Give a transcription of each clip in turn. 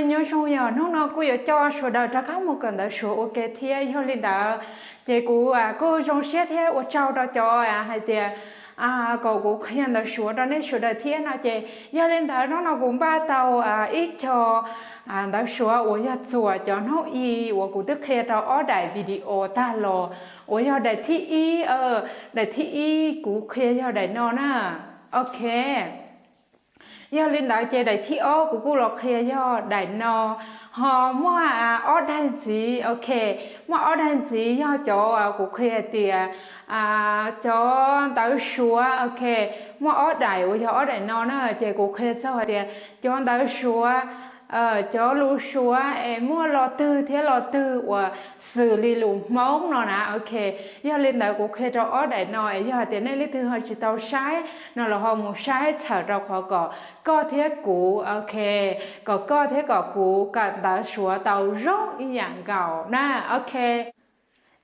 Nyob zoo, yog hnub no kuj yuav coj sawv daws rov qab mus kawm ntawv Suav ua ke thiab. Yog li ntawd ces kuv kuj zoo siab thiab ua tsaug rau cov hais tias kom kuv qhia ntawv Suav rau nej sawv daws thiab no ces, yog li ntawd hnub no kuv npaj tau ib co ntawv Suav uas yog txuas cov hnub i uas kuv twb qhia rau ob daim video tag los, uas yog daim thib ib, daim thib ib kuv qhia yog daim no na. Ok. Yog li ntawd ces daim thib ob kuv kuj los qhia yog daim no. Ho muaj ob daim ntxiv, ok, muaj ob daim ntxiv yog cov kuv qhia tias cov ntawv Suav, ok, muaj ob daim uas yog ob daim no na, ces kuv qhia txog hais tias cov ntawv Suav, cov lus Suav es muaj lo twg thiab lo twg uas xws li lus Hmoob no na, ok. Yog li ntawd kuv qhia rau ob daim no es yog hais tias nej leej twg ho tsis tau saib no los ho mus saib txhawm rau qhov kom koj thiab kuv, ok, kom koj thiab kom kuv kawm ntawv Suav tau zoo ib yam nkaus na, ok.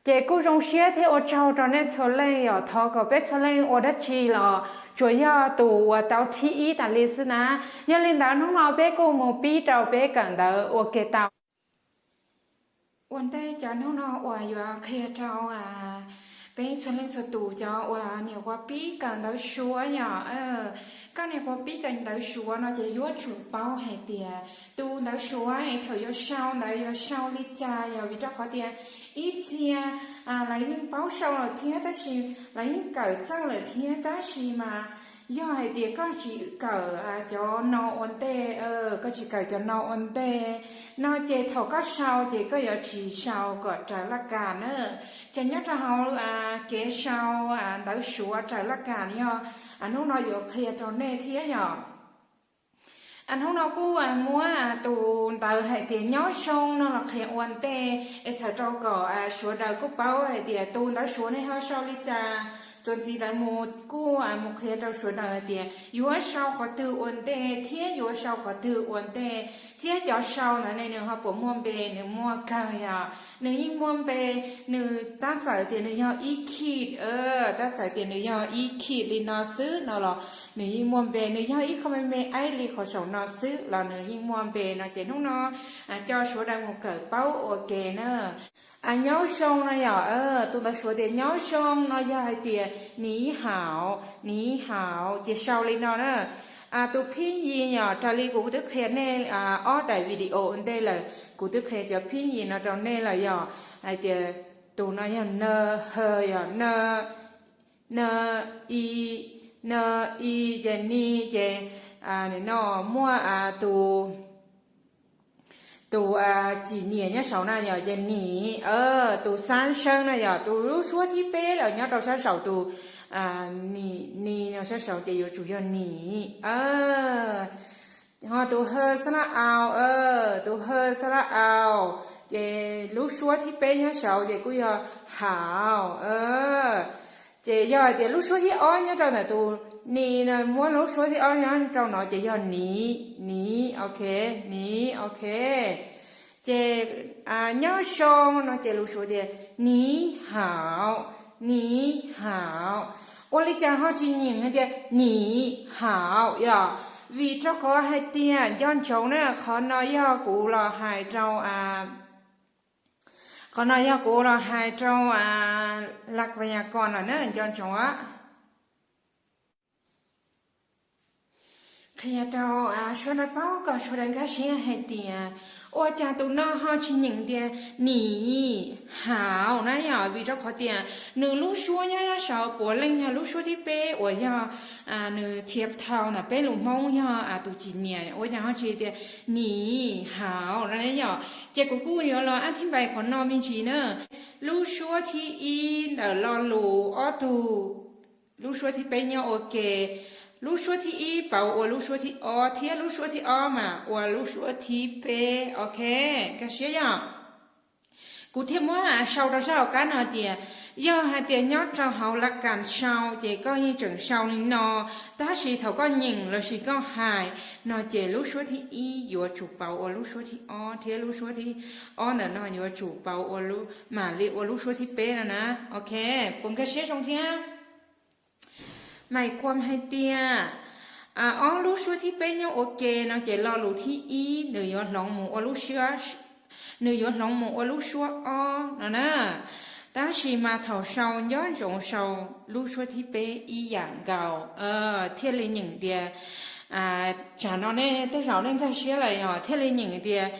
Ces kuj zoo siab thiab ua tsaug rau nej txhua leej, yog thov kom peb txhua leej ua dab tsi los tsuas yog tus uas tau thib ib tas li xwb na. Yog li ntawd hnub no peb kuj mus pib rau peb kawm ntawv ua ke tau. Ua ntej cov hnub no uas yuav qhia rau peb txhua leej txhua tus cov uas nyuam qhuav pib kawm ntawv Suav yom, koj nyuam qhuav pib kawm ntawv Suav no ces yuav tsum paub hais tias tus ntawv Suav es thaum yuav sau ntawd yuav sau li cas, yog vim rau qhov tias ib txhia lawv yeej paub sau lawm thiab tab sis lawv yeej kawm txawj lawm thiab tab sis mas yog hais tias koj tsis kawm cov no ua ntej, koj tsis kawm cov no ua ntej no ces thaum koj sau ces koj yuav tsis sau kom raws laj kam na. Ces nyob rau hauv kev sau ntawv Suav raws laj kam yog hnub no yuav qhia rau nej thiab yom. Hnub no kuj muab tus ntawv hais tias nyob zoo no los qhia ua ntej es txhawm rau kom sawv daws kuj paub hais tias tus ntawv Suav nej ho sau li cas. Txuas ntxiv ntawd mus kuj mus qhia rau sawv daws hais tias yuav sau qhov twg ua ntej thiab yuav sau qhov twg ua ntej, thiab cov sau ntawd ne nws ho puas muaj npe, nws muaj kawg yom. Nws yeej muaj npe, nws tab txawm tias nws yog ib khij, tab txawm tias nws yog ib khij li no xwb no los nws yeej muaj npe, nws yog ib qho me me aib li qhov saum no xwb los nws yeej muaj npe no ces hnub no coj sawv daws mus kawm paub ua ke na. Nyob zoo no yom, tus ntawv Suav tias nyob zoo no yog hais tias 你好, 你好 ces sau li no na. Tus phib yis yom, raws li kuv twb qhia nej ob daim video ua ntej lawm, kuv twb qhia cov phib yis no rau nej lawm yom, hais tias tus no yog n, h yom, n, n, i, n, i ces ni ces nim no muaj tus tus cim niam nyob saum na yom, ces ni, tus xab sawb na yom, tus lub suab thib peb los nyob rau sab saum tus ni no sab saud ces yuav tsum yog ni. Ho tus h sab laj au, tus h sab laj au, ces lub suab thib peb nyob saud ces kuj yog hau. Ces yog hais tias lub suab thib ob nyob rau ntawm tus ni no, muab lub suab thib ob nyob rau no ces yog ni, ni, ok, ni, ok. Ces nyob zoo no ces lus Suav tias 你好, 你好. Ua li cas ho tsis nyeem hais tias 你好 yom? Vim rau qhov hais tias nco ntsoov na, qhov no yog kuv los hais rau, qhov no yog kuv los hais rau laj vaya kos lawm na, nco ntsoov. Qhia rau sawv daws paub kom sawv daws nkag siab hais tias ua cas tus no ho tsis nyeem tias 你好 na yom, vim rau qhov tias nws lub suab nyob nyob saud puav leej yog lub suab thib peb uas yog nws thiab thau ntawm peb lus Hmoob yog tus cim niam, ua cas ho tsis tias 你好 no ne yom. Ces kuv kuj yuav los ab thib npais qhov no me ntsis na. Lub suab thib ib ntawm lo lus ob tug, lub suab thib peb nyob ua ke. Lub suab thib ib pauv ua lub suab thib ob thiab lub suab thib ob mas ua lub suab thib peb, ok. Nkag siab yom. Kuv thiaj muab sau rau sab hauv qab no tias yog hais tias nyob rau hauv laj kam sau ces koj yeej tseem sau li no, tab sis thaum koj nyeem lossis koj hais no ces lub suab thib ib yuav tsum pauv ua lub suab thib ob thiab lub suab thib ob ntawm no yuav tsum pauv ua, mam li ua lub suab thib peb no na, ok. Puas nkag siab zoo thiab? Maiv Kuam hais tias ob lub suab thib peb nyob ua ke no ces lo lus thib ib nws yuav hloov mus ua lub suab, nws yuav hloov mus ua lub suab ob no na. Tab sis mas thaum sau nco ntsoov sau lub suab thib peb ib yam nkaus, thiaj li nyeem tias, tsam no nej tej zaum nej nkag siab lawm yog thiaj li nyeem tias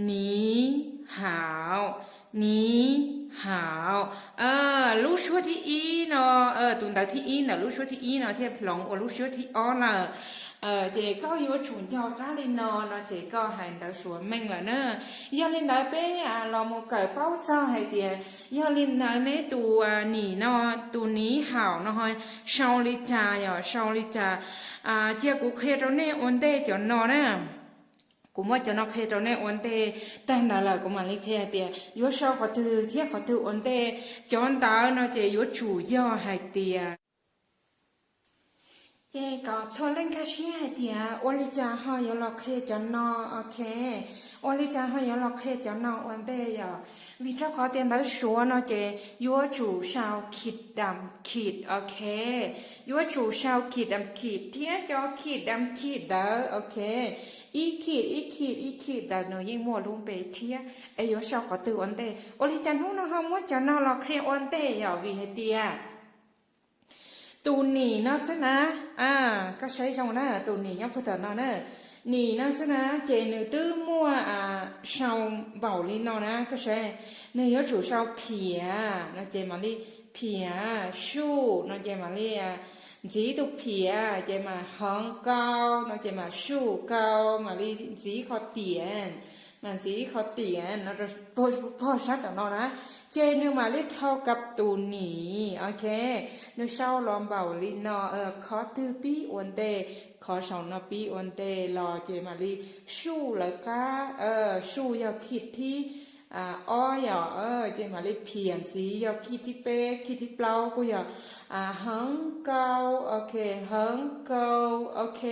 niv hauv, niv hauv. Lub suab thib ib no, tus ntawv thib ib ntawm lub suab thib ib no thiaj hloov ua lub suab thib ob lawm. Ces koj yuav tsum nco qab li no no ces koj hais ntawv Suav meej lawm na. Yog li ntawd peb los mus kawm paub txog hais tias, yog li ntawd neb tus nim no, tus niv hauv no ho sau li cas yom, sau li cas? Cia kuv qhia rau nej ua ntej cov no na. Kuv muab cov no qhia rau nej ua ntej tag ntawd lawm kuv mam li qhia hais tias yuav sau qhov twg thiab qhov twg ua ntej. Cov ntawv no ces yuav tsum yog hais tias, ces kom txhua leej nkag siab hais tias ua li cas ho yuav los qhia cov no, ok. Ua li cas ho yuav los qhia cov no ua ntej yom? Vim rau qhov tias ntawv Suav no ces yuav tsum sau khit dam khit, ok. Yuav tsum sau khit dam khit thiab cov khit dam khit ntawd, ok. Ib khit ib khit ib khit ntawd nws yeej muaj lub npe thiab, es yuav sau qhov twg ua ntej? Ua li cas hnub no ho muab cov no los qhia ua ntej yom? Vim hais tias tus nim no xwb na, koj saib zoo na, tus nim nyob puag tom no na, nim no xwb na, ces nws twb muaj sau npaum li no na, koj saib, nws yuav tsum sau phiav no ces mam li phiav, suj no ces mam li ntxiv tus phiav ces mam heev kau no ces mam suj kau, mam li ntxiv qhov tiam, mam ntxiv qhov tiam no rau pog sab tom no na, ces nws mam li thau kab tus nim, ok. Nws sau los npaum li no, qhov twg pib ua ntej qhov saum no pib ua ntej los ces mam li suj lawv qab, suj yog khij thib ob yom, ces mam li phiav ntxiv yog khij thib peb, khij thib plaub kuj yog heev kau, ok, heev kau, ok.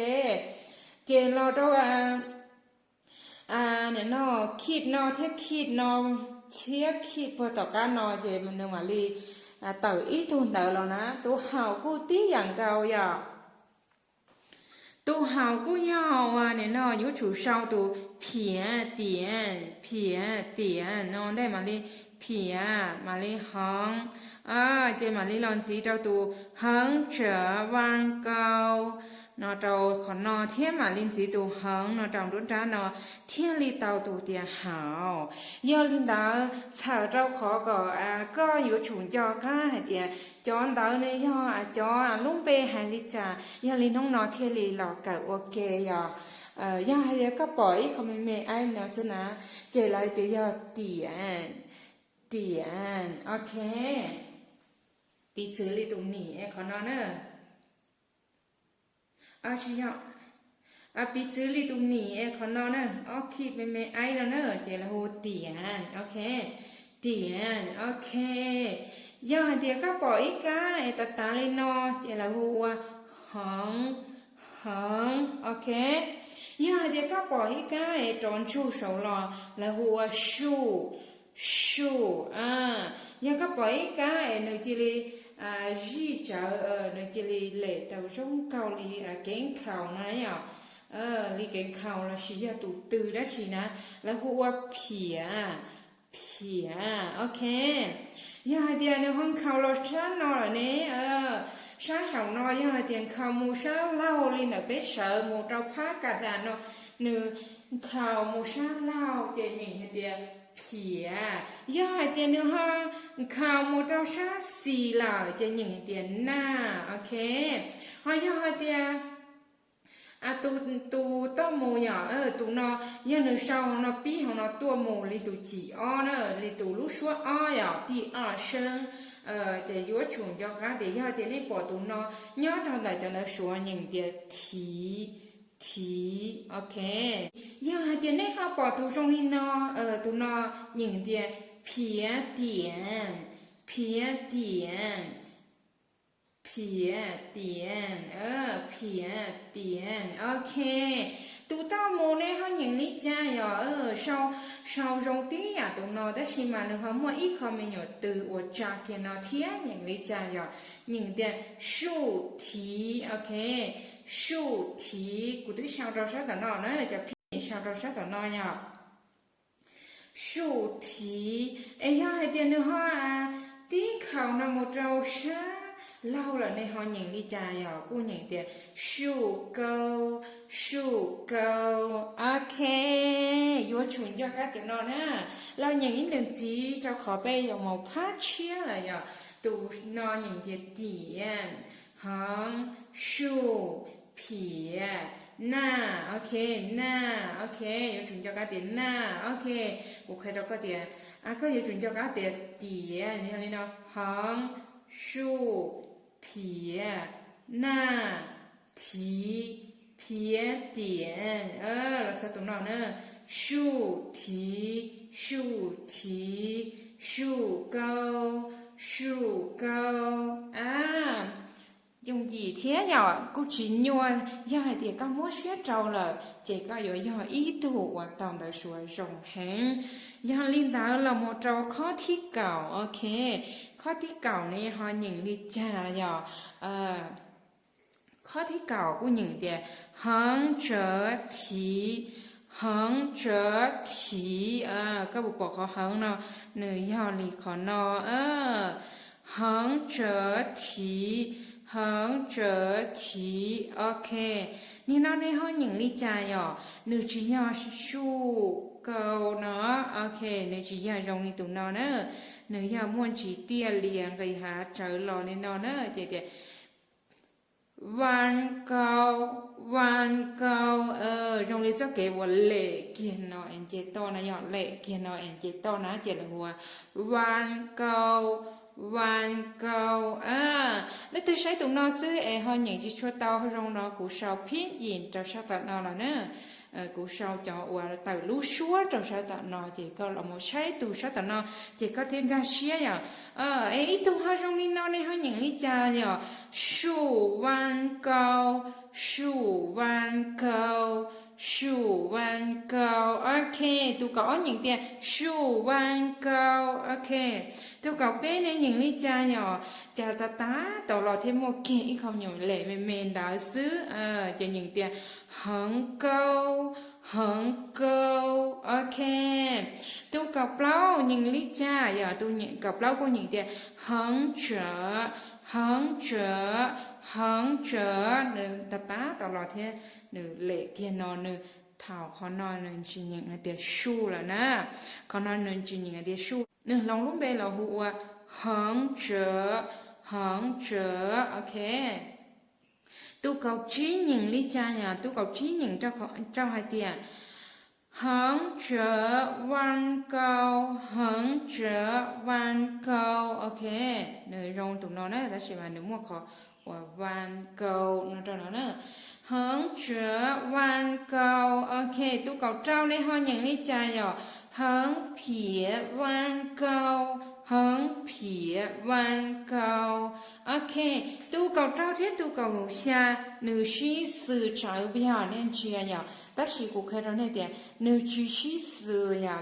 Ces los rau nim no khij no thiab khij no thiab khij puag tom qab no ces nws mam li tawm ib tug ntawd los na, tus haum kuj tib yam nkaus yom. Tus haum kuj yog ua nim no yuav tsum sau tus phiav tiam, phiav tiam no ntej mam li phiav mam li heev, ces mam li los ntxiv rau tus heev tsawv va kau no rau qhov no thiab mam li ntxiv tus heev no rau nruab nrab no thiaj li tau tus tias haum. Yog li ntawd txhawm rau qhov kom koj yuav tsum nco qab hais tias cov ntawd ne yog cov lub npe hais li cas, yog li hnub no thiaj li los kawm ua ke yom. Yog hais tias koj pom ib qho me me aib no xwb na, ces lawv tias yog tiam, tiam, ok. Piv txwv li tus nim es qhov no na, tsis yog, piv txwv li tus nim es qhov no na, ob khij me me aib no na, ces lawv hu tiam, ok. Tiam, ok. Yog hais tias koj pom ib kab es tav tav li no, ces lawv hu ua heev, heev, ok. Yog hais tias koj pom ib kab es rov ntsug saud los lawv hu ua suj, suj. Yog koj pom ib kab es nws cia li zij tsawv, nws cia li lem tau zoo nkaus li kev nkhaus no yom, li kev nkhaus lossis yog tus tw dab tsi na, lawv hu ua phiav, phiav, ok. Yog hais tias nws ho nkhaus los sab no lawm ne, sab saum no yog hais tias nkhaus mus sab laug li ntawm peb sawv mus rau phab ka das no, nws nkhaus mus sab laug ces nyeem hais tias phiav. Yog hais tias nws ho nkhaus mus rau sab xis lawm ces nyeem hais tias naj, ok. Ho yog hais tias tus, tus tuaj mus yom, tus no yog nws sau hauv no pib hauv no tuaj mus li tus cim ob na, li tus lub suab ob yom, ti o seeb, ces yuav tsum nco qab tias yog tias nej pom tus no nyob rau ntawm cov ntawv Suav nyeem tias thiv, thiv, ok. Yog hais tias nej ho pom tus zoo li no, tus no nyeem tias phiav tiam, phiav tiam, phiav tiam, phiav tiam, ok. Tus tuaj mus nej ho nyeem li cas yom, sau, sau zoo tib yam tus no tab sis mas nws ho muaj ib qho me nyuam tw uas tsa kiag no thiab, nyeem li cas yom, nyeem tias suj thiv, ok. Sum thiv, kuv twb sau rau sab tom no na, cov phij sau rau sab tom no yog sum thiv. Es yog hais tias nws ho tib nkhaus no mus rau sab laug lawm ne ho nyeem li cas yog kuj nyeem tias sum kau, sum kau. Ok, yuav tsum nco qab tias no na, los nyeem ib ntawm ntxiv rau qhov peb yuav mus phab tshiab lawm yog tus no nyeem tias tiam, heev, sum, phiav, naj. Ok, naj. Ok, yuav tsum nco qab tias naj. Ok, kuv qhia rau koj tias koj yuav tsum nco qab tias tiam yog li no, heev, sum, phiav, naj, thiv, phiav, tiam. Los txog tus no na, sum thiv, sum thiv, sum kau, sum kau. A, yooj yim thiab yom, kuj tsis nyuaj. Yog hais tias koj muab siab rau lawm ces koj yuav yog ib tug uas tau ntawv suav zoo heev. Yog li ntawd los mus rau qhov thib kaum. Ok, qhov thib kaum ne ho nyeem li cas yog, qhov thib kaum kuj nyeem tias heev tsawv thiv, heev tsawv thiv. Koj puas pom qhov heev no? Nws yog li qhov no, heev tsawv thiv, heev tsawv thiv. Ok, nim no ne ho nyeem li cas yom? Nws tsis yog sum kau no. Ok, nws tsis yog zoo li tus no na, nws yog muaj ntsis tiaj lias nqis hav tsawv los li no na ces tias vaj kau, vaj kau. Zoo li txoj kev uas lem kiag no es nce toj na, yog lem kiag no es nce toj na ces lawv hu ua vaj kau, vaj kau. Leej twg saib tus no xwb es ho nyeem tsis tshua tau zoo no kuv sau phib yim rau sab tom no los na. Kuv sau cov uas tawm lub suab rau sab tom no ces koj los mus saib tus sab tom no ces koj thiaj nkag siab yom. Es ib tug ho zoo li no ne ho nyeem li cas yom? Sum vaj kau, sum vaj kau, sum vaj kau. Ok, tus kaum ob nyeem tias sum vaj kau. Ok, tus kaum peb ne nyeem li cas yom? Cas tas tas tau los thiab muaj kiag ib qho nyuam lem me me ntawd xwb, ces nyeem tias heev kau, heev kau. Ok, tus kaum plaub nyeem li cas yom? Tus kaum plaub kuj nyeem tias heev tsawv, heev tsawv, heev tsawv. Nws tas tas tau los thiab nws lem kiag no, nws thaum qhov no nws tsis nyeem hais tias sum lawm na. Qhov no nws tsis nyeem hais tias sum, nws hloov lub npe los hu ua heev tsawv, heev tsawv. Ok, tus kaum tsib nyeem li cas yom? Tus kaum tsib nyeem rau hais tias heev tsawv vaj kau, heev tsawv vaj kau. Ok, nws zoo tus no na, tab sis mas nws muaj qhov uas vaj kau no rau no na. Heev tsawv vaj kau. Ok, tus kaum rau ne ho nyeem li cas yom? Heev phiav vaj kau, heev phiav vaj kau. Ok, tus kaum rau thiab tus kaum xya nws sib xws tsawv yog nej ntsia yom, tab sis kuv qhia rau nej tias nws tsis sib xws yom.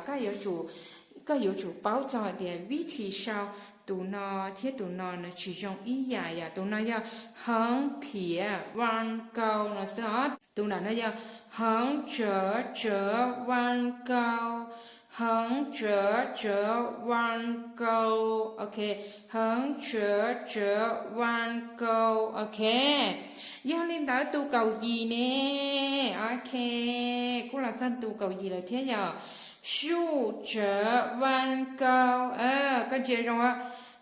Koj yuav tsum paub txog hais tias vib thim sau tus no thiab tus no nws tsis zoo ib yam yom. Tus no yog heev phiav vaj kau no xwb os. Tus nram no yog heev tsawv tsawv vaj kau, heev tsawv tsawv vaj kau. Ok, heev tsawv tsawv vaj kau. Ok, yog li ntawd tus kaum yim ne. Ok, kuj los txog tus kaum yim lawm thiab yom. Sum tsawv vaj kau. Koj ntsia zoo,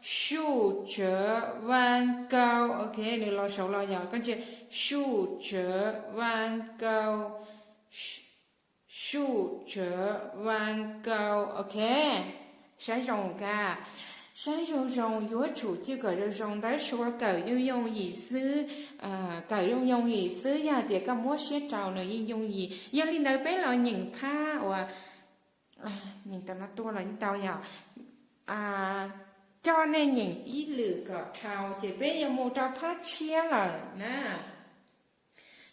sum tsawv vaj kau. Ok, nws los saud los yog koj ntsia, sum tsawv vaj kau, sum tsawv vaj kau. Ok, saib zoo ka, saib zoo zoo, yuav tsum cim kom zoo zoo ntawv suav, kawm yooj yooj yim xwb, kawm yooj yooj yim xwb, yog tias koj muab siab rau nws yeej yooj yim. Yog li ntawd peb los nyeem phab uas nyeem tau no tuaj los yeej tau yog coj nej nyeem ib lwm kom dhau ces peb yuav mus rau phab tshiab lawm na.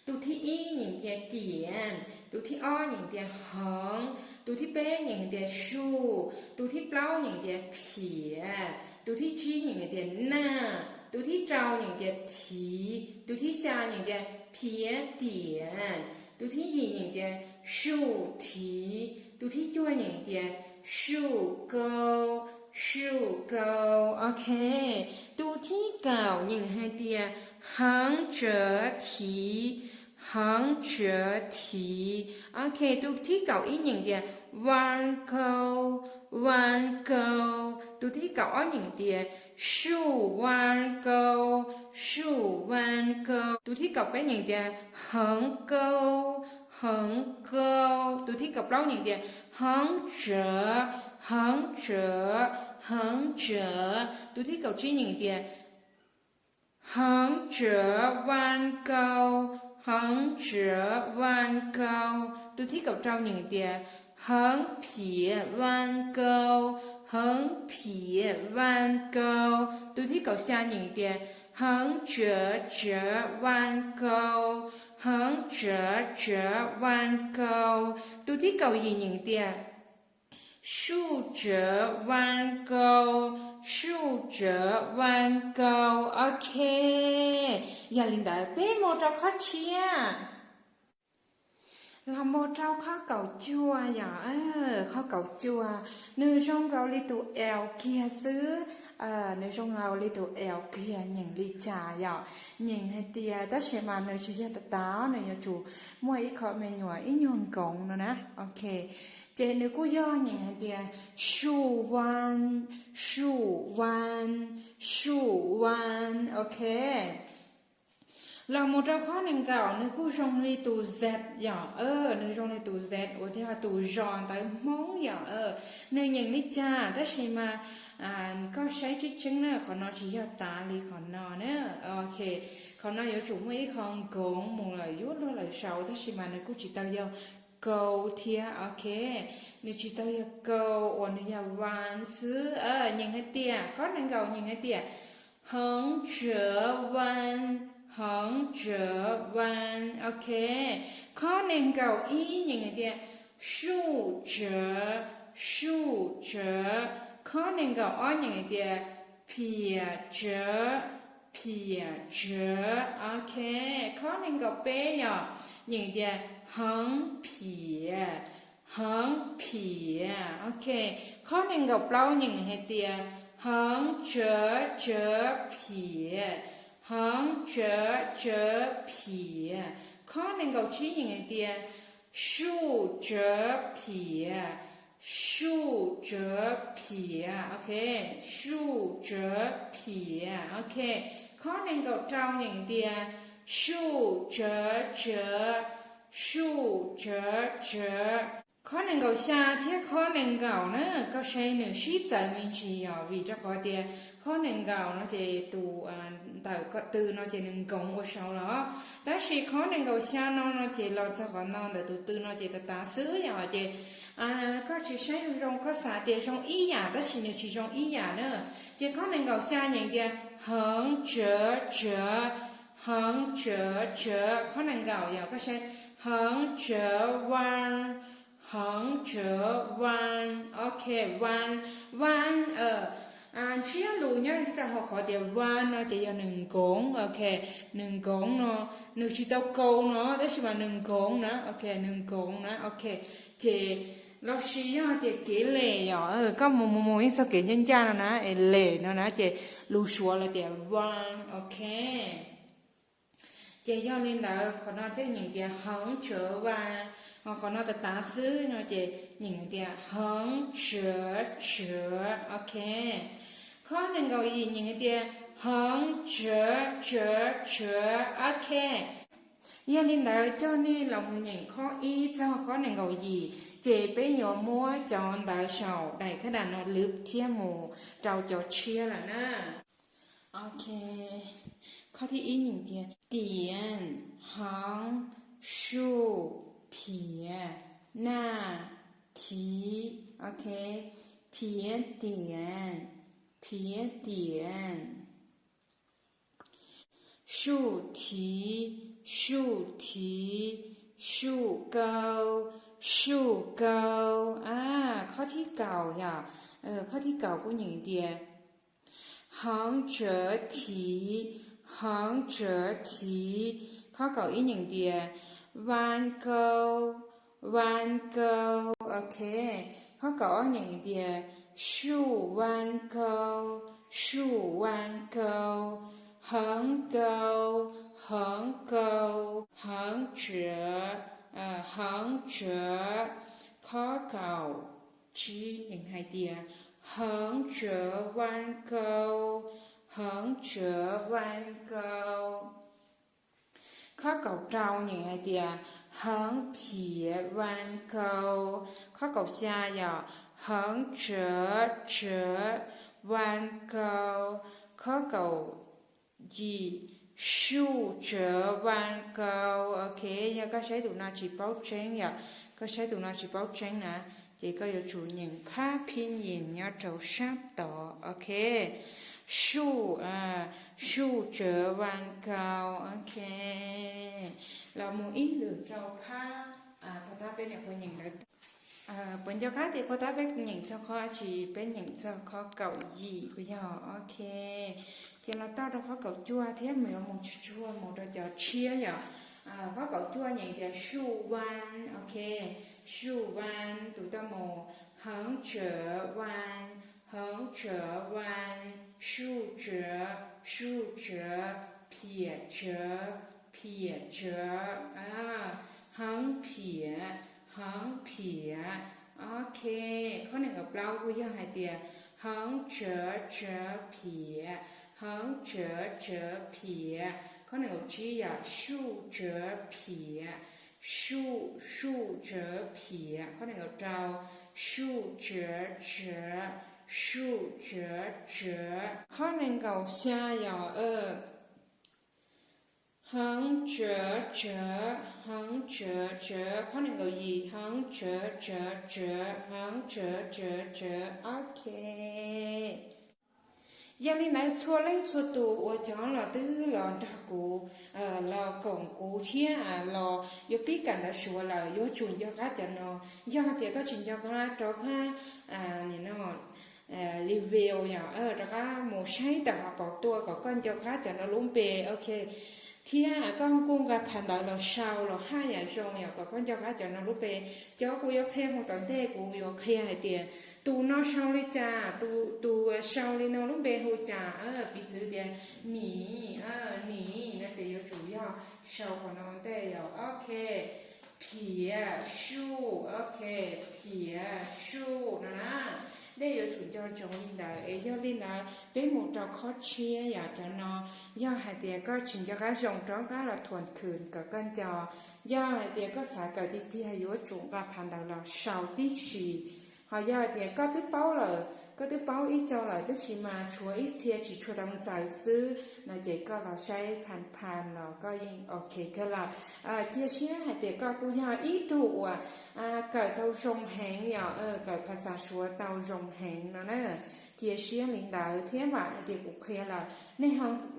Tus thib ib nyeem tias tiam, tus thib ob nyeem tias heev, tus thib peb nyeem tias sum, tus thib plaub nyeem tias phiav, tus thib tsib nyeem tias naj, Tus thib rau nyeem tias 提, tus thib xya nyeem tias 撇点, tus thib yim nyeem tias 竖提, tus thib cuaj nyeem tias 竖钩, 竖钩. Ok, tus thib kaum nyeem hais tias 横折提, 横折提. Ok, tus thib kaum ib nyeem tias 弯钩, 弯钩. Tus thib kaum ob nyeem tias 竖弯钩, 竖弯钩. Tus thib kaum peb nyeem tias 横钩, 横钩. Tus thib kaum plaub nyeem tias 横折, 横折, 横折. Tus thib kaum tsib nyeem tias 横折弯钩, 横折弯钩. Tus thib kaum rau nyeem tias 横撇弯钩, 横撇弯钩. Tus thib kaum xya nyeem tias 横折折弯钩, 横折折弯钩. Tus thib kaum yim nyeem tias 竖折弯钩, 竖折弯钩. Ok, yog li ntawd peb mus rau qhov tshiab. Los mus rau qhov kaum cuaj yom, qhov kaum cuaj, nws zoo nkaus li tus L kiag xwb, nws zoo nkaus li tus L kiag, nyeem li cas yom, nyeem hais tias, tab sis mas nws tsis yog tas tas, nws yuav tsum muaj ib qho me nyuam ib nyuag nkoos no na. Ok, ces nws kuj yog nyeem hais tias 竖弯, 竖弯, 竖弯. Ok, los mus rau qhov nees nkaum, nws kuj zoo li tus Z yom, nws zoo li tus Z uas yog tus zos ntawv Hmoob yom. Nws nyeem li cas tab sis mas koj saib tseeb tseeb na, qhov no tsis yog tav li qhov no na. Ok, qhov no yuav tsum muaj ib qho nkoos mus lawm yuav luag lawm saud, tab sis mas nws kuj tsis tau yog kau thiab. Ok, nws tsis tau yog kau uas nws yog van xwb. Nyeem hais tias, qhov nees nkaum nyeem hais tias 横折弯, 横折弯. Ok, qhov nees nkaum ib nyeem hais tias 竖折, 竖折. Qhov nees nkaum ob nyeem hais tias 撇折, 撇折. Ok, qhov nees nkaum peb yog nyeem tias 横撇, 横撇. Ok, qhov nees nkaum plaub nyeem hais tias 横折折撇, 横折折撇. Qhov nees nkaum tsib nyeem hais tias 竖折撇, 竖折撇. Ok, 竖折撇. Ok, qhov nees nkaum rau nyeem tias 竖折折, 竖折折. Qhov nees nkaum xya thiab qhov nees nkaum na, koj saib nws sib txawv me ntsis yom, vim rau qhov tias qhov nees nkaum no ces tus ntawm ko tw no ces nws nkoos ua saud los, tab sis qhov nees nkaum xya no no ces los txog qhov no ntawm tus tw no ces tas tas xwb yom. Ces koj tsis saib zoo zoo, koj xav tias zoo ib yam tab sis nws tsis zoo ib yam na. Ces qhov nees nkaum xya nyeem tias 横折折, 横折折. Qhov nees nkaum yog koj saib 横折弯, 横折弯. Ok, van, van, ntsiab lus nyob rau hauv qhov tias van no ces yog nws nkoos. Ok, nws nkoos no, nws tsis tau kau no tab sis mas nws nkoos na. Ok, nws nkoos na. Ok, ces los sis yog tias kev lem yom, koj mus mus mus ib txoj kev ncaj ncaj no na, es lem no na ces lus Suav lawv tias van. Ok, ces yog li ntawd qhov no thiaj nyeem tias 横折弯, ho qhov no tas tas xwb no ces nyeem tias 横折折. Ok, qhov nees nkaum yim nyeem tias 横折折折. Ok, yog li ntawd coj nej los mus nyeem qhov ib txog qhov nees nkaum yim, ces peb yuav muab cov ntawv saum daim kab das no lwv thiab mus rau cov tshiab lawm na. Ok, qhov thib ib nyeem tias 点, 横, 竖, 撇, 捺, 提. Ok, 撇点, 撇点. 竖提, 竖提, 竖钩, 竖钩. Qhov thib kaum yog, qhov thib kaum kuj nyeem tias 横折弯, Heev tsawv thiv, heev tsawv thiv. Khob kaum ib nyeem tias, van kau, van kau. Ok. Khob kaum ob nyeem tias, suj van kau, suj van kau. Heev kau, heev kau, heev tsawv, heev tsawv. Khob kaum tsib nyeem hais tias, heev tsawv van kau, heev tsawv van kau. Khob kaum rau nyeem hais tias, heev phiav van kau. Khob kaum xya yog, heev tsawv tsawv van kau. Khob kaum yim, suj tsawv van kau. Ok, yog koj saib tus no tsis paub tseeb yom, koj saib tus no tsis paub tseeb na, ces koj yuav tsum nyeem phab phib nyim nyob rau sab tod. Ok, suj, suj tsawv van kau. Ok, los mus ib lwm rau phab, puas tab peb niam puas nyeem ntawd. Puas nco qab tias puas tab peb nyeem txog qhov tsis, peb nyeem txog qhov kaum yim puas yog? Ok, ces los tau rau qhov kaum cuaj thiab mus yuav mus tsuag tsuag mus rau cov tshiab yom. Qhov kaum cuaj nyeem tias suj van. Ok, suj van, tus tau mus, heev tsawv van, heev tsawv van, suj tsawv, suj tsawv, phiav tsawv, phiav tsawv, heev phiav, heev phiav. Ok, qhov nees nkaum plaub kuj yog hais tias heev tsawv tsawv phiav, heev tsawv tsawv phiav. Qhov nees nkaum tsib yog suj tsawv phiav, suj, suj tsawv phiav. Qhov nees nkaum rau, suj tsawv tsawv, suj tsawv tsawv. Qhov nees nkaum xya yog heev tsawv tsawv, heev tsawv tsawv. Qhov nees nkaum yim, heev tsawv tsawv tsawv, heev tsawv tsawv tsawv. Ok, yog li ntawd txhua leej txhua tus uas cov los twb los nrog kuv, los koom kuv thiab los yuav pib kawm ntawv Suav lawm yuav tsum nco qab cov no. Yog tias koj tsis nco qab rov qab, no, review yom, rov qab mus saib tawm hauv paus tuaj kom koj nco qab cov no lub npe. Ok, thiab koj kuj nqa phau ntawv los sau los haj yam zoo yom kom koj nco qab cov no lub npe. Cov kuv yuav qhia mus tom ntej kuv yuav qhia hais tias tus no sau li cas, tus, tus sau li no lub npe hu cas. Piv txwv tias nim, nim no ces yuav tsum yog sau qhov no ua ntej yom. Ok, phiav suj. Ok, phiav suj no na. Nej yuav tsum nco ntsoov li ntawd es yog li ntawd peb mus rau qhov tshiab yom. Cov no yog hais tias koj tsis nco qab zoo rov qab los thuam khwm kom koj nco. Yog hais tias koj xav kawm tiag tiag yuav tsum nqa phau ntawv los sau tib si. Ho yog hais tias koj twb paub lawm, koj twb paub ib co lawm tab sis mas tshuav ib txhia tsis tshua tau ntxaws xwb no ces koj los saib phau phau los koj yeej ok kawg lawm. Cia siab hais tias koj kuj yog ib tug uas kawm tau zoo heev yom, kawm phas xas Suav tau zoo heev no na. Cia siab li ntawd thiab vam hais tias kuv qhia lawm,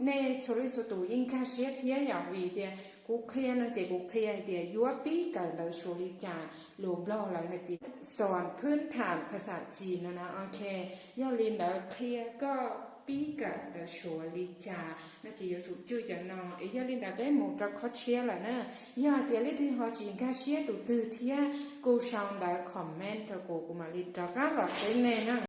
nej txhua leej txhua tus yeej nkag siab thiab yom, vim tias kuv qhia no ces kuv qhia hais tias yuav pib kawm ntawv Suav li cas, lus Nplog lawv hais tias sor phwb tham phas xas Ci no na. Ok, yog li ntawd qhia koj pib kawm ntawv Suav li cas no ces yuav tsum cwj cov no. Es yog li ntawd peb mus rau qhov tshiab lawm na. Yog hais tias leej twg ho tsis nkag siab tus twg thiab kuj sau ntawv comment rau kuv, kuv mam li rov qab los teb nej na.